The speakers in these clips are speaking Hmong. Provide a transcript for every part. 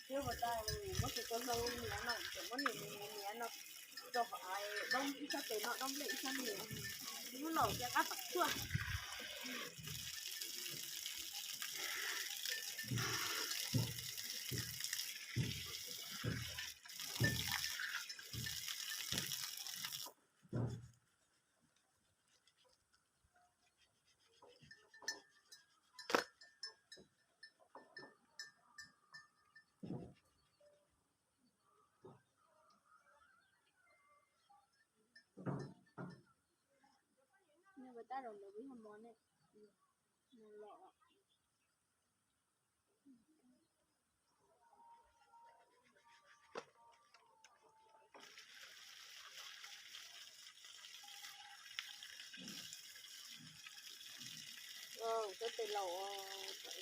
Thiab puas tas muab tus tau hlau niam no, cov muab niam niam niam no rau hauv doob ib sab tes no, doob nplej ib sab niam, lub laus cia qab tom tshuaj. Nej ua tab zaum ntawd kuv yog mos ne, mos los. Cov tes laus.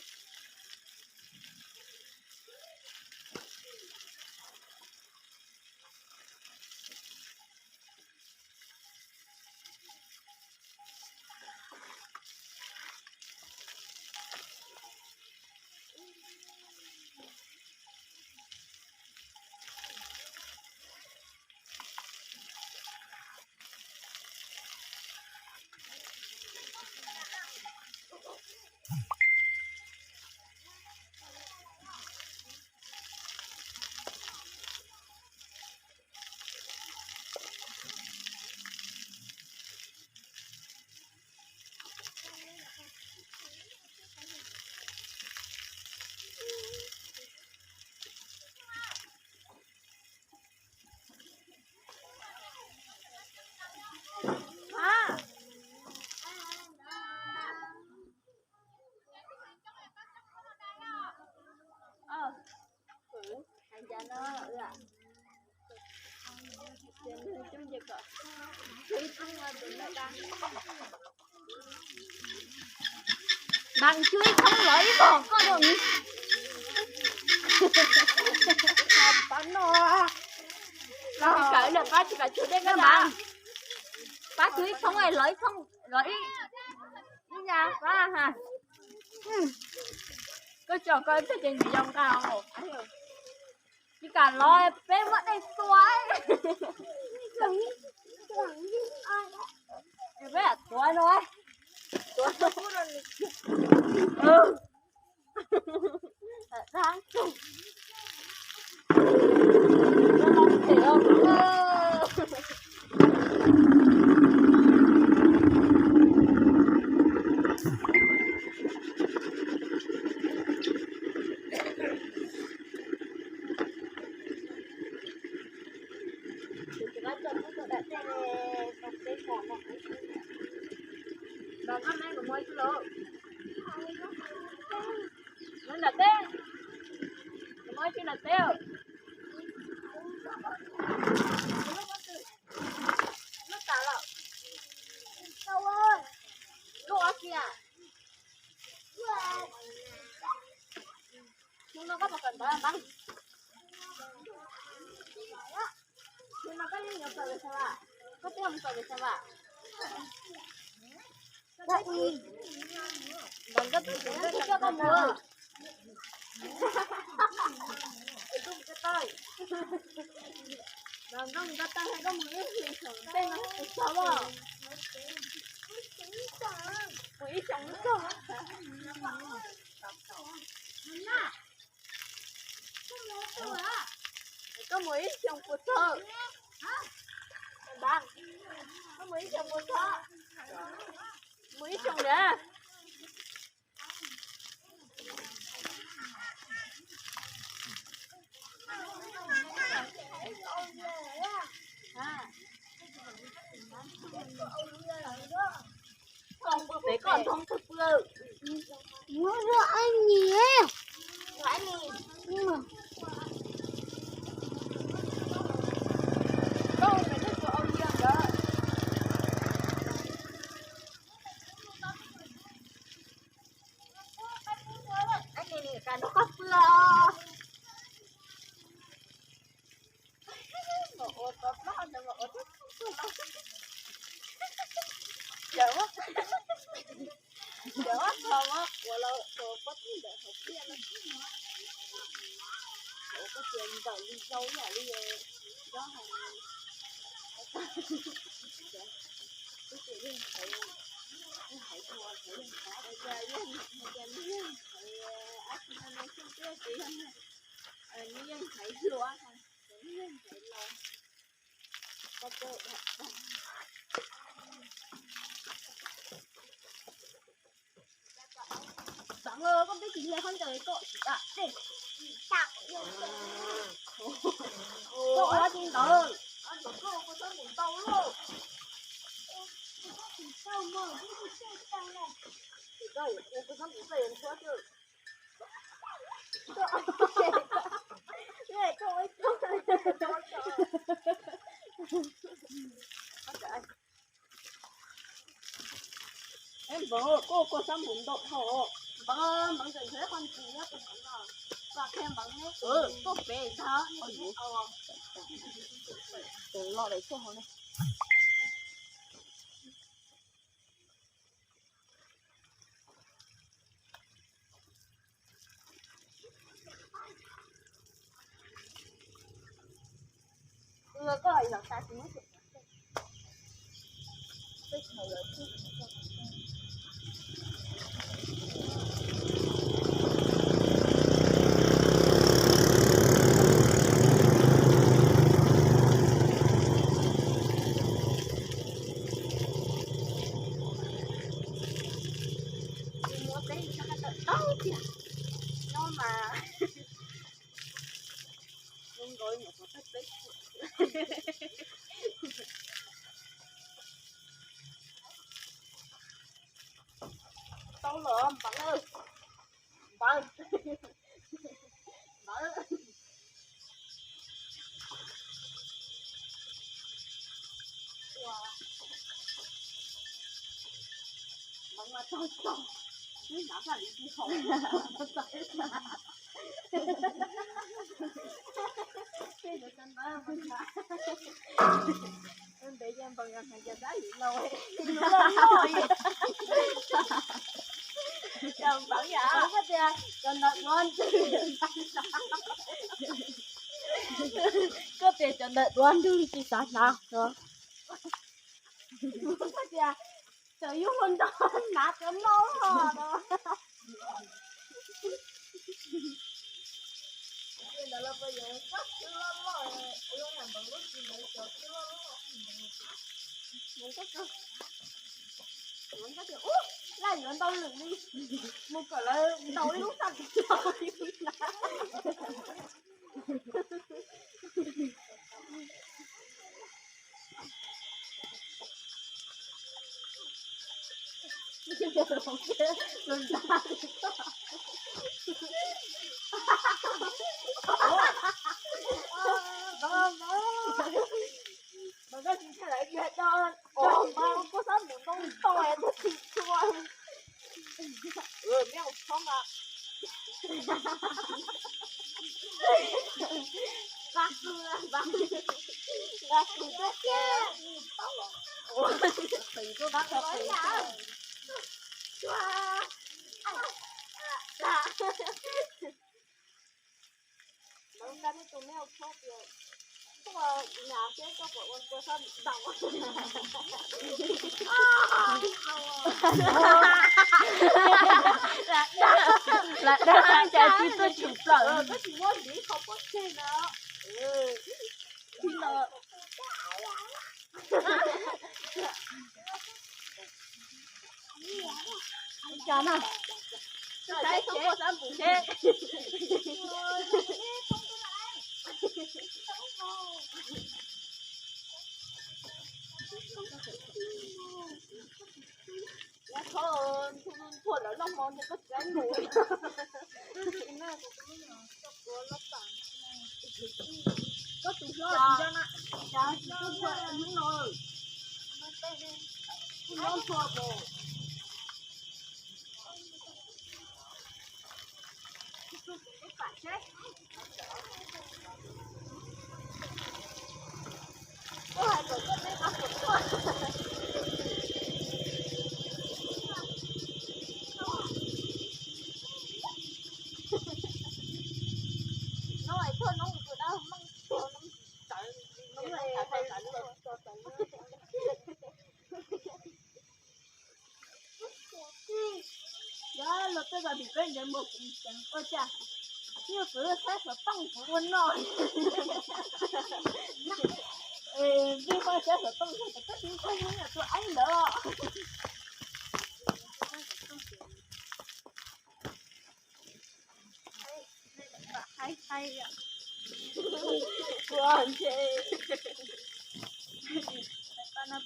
Npam cub ib thoob los ib vog koj rau. Pab no, los kawm lawm pab tsis kom tshuav dej koj npam. Pab cub ib thoob los ib thoob los ib, ib ya pab ha. Koj tso koj txog ces nws yoo nqa. Tsis kam los peb muab dej tua. Peb tuav no. Npam, koj meb kuv muab ib tug lauj. Muab nram teb. Kuv muab ib tug nram teb. Lub tas los. Lub ob kiag. Hnub no koj puas kawm ntawv npam? Hnub no koj yeej yuav kawm pes tsawg vam? Koj twb yuav mus kawm pes tsawg vam? Npam, koj twb coj koj mus. Npam, koj mus koj tau, koj mus ib xyoos tej no pes tsawg los? Mus ib xyoos lub tog. Koj mus ib xyoos puas txog? Koj mus ib xyoos puas txog? Mus ib xyoos na. Peb koj thoob tug pw. Muab rau Ais Nis. Ais Nis. Koj pem twb tus au yia ntawd. Ais Nis, nim kam nrog koj pw os. Txawm koj peb tsis nyiam khaub ncaws koj tsis tau dej. Koj ua dab tsi ntawd? Npawg, koj kua xab npum ntau dhau. Npawg, npawg tseem nrhiav qhov ntxiv nyob tus npawg no. Vam qhia npawg ne, tuaj pem ntag. Los daim tuaj hauv ne. Muab peb tawm tau tiag. Nyob mas zoo nkaus li nyuam qhuav peb peb. Tau los npawg, npawg, npawg. Npawg mas txog txog, wb hnav faj li tsis haum. Ntev ces npawg yog hnav cov dab yim laus, loj loj. Cov npawg yam koj tias cov ntawd duab ntwg. Koj tias cov ntawd duab ntwg tsis xav hnav no. Koj tias cov yug hluas nraug hnav cov no los no. Laj yuav ntau lwm li, mus kom lawv ntaus ib lub sab tim los. Npawg, koj tsis ntshai lawv dhia do, npawg, koj xab mus ntoo tau es koj tsis tshua. Meb ua tshoob a. Nqa kws, nqa kws tuaj thiab. Ua, qhwv tuaj, qhwv tuaj. Lawv nqa nej tus meb ua tshoob tias tuaj nyas thiab koj puas ua kua xab ntaus. Plaws dab cas tsis tuaj tshwm plaws. Koj tsis muab hliv qhov pov tseg na. Cas no. Ntuj lawv loj hmo ntshe koj txiv mus. Koj tus hlob nco na. Cas tsis tuaj hnub no. Kuj nyob nthua mus. Yog luag tej zog tim peb ncaws npua kuv tseem ua cas, yog kuv saib xov tooj kuv ua no. Vij Hmoob saib xov tooj tag ces koj tsis txog tus aib ntawd.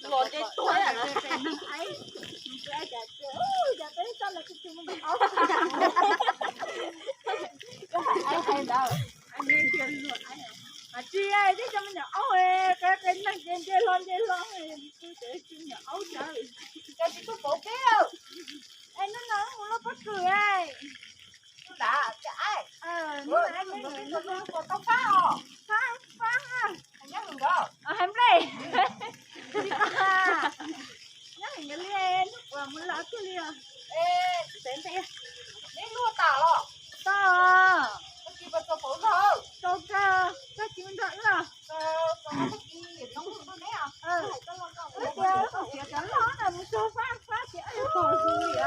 Los nce tuag na. Koj hais aib hais ntawd. Tsis, twb cov me nyuam aub, qe qe neeg ces nce hlo nce hlo, tsis me nyuam aub cas. Koj tsis tuaj pauv peb. Es hnub no mus luaj pob kws. Tus ntawd, cov aib. Ua tau fab os. Fab, fab. Hais nplej. Nyob heev li, hnub puas mus los kiag li os. Neb luaj tas los? Tau. Koj tsis puas txaus pauv nrog? Tau kawg, koj tsis mus nrog wb los? Wb tias wb kom tiav cov loj na mus txog fab fab ces wb yuav tau zus li os.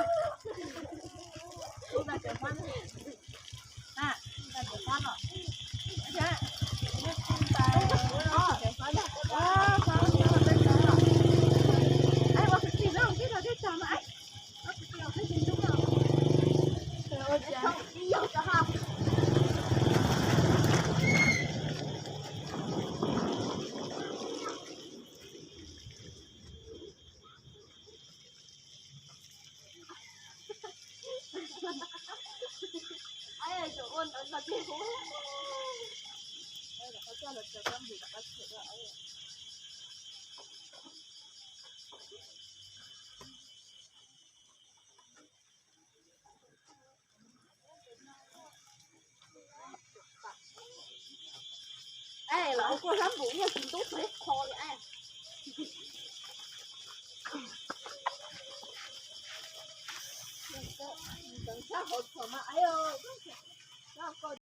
Es los ua koj hlab npum yog tsis ntub txog ib qho li es. Ntxeev tshaj hauv txhom mas es.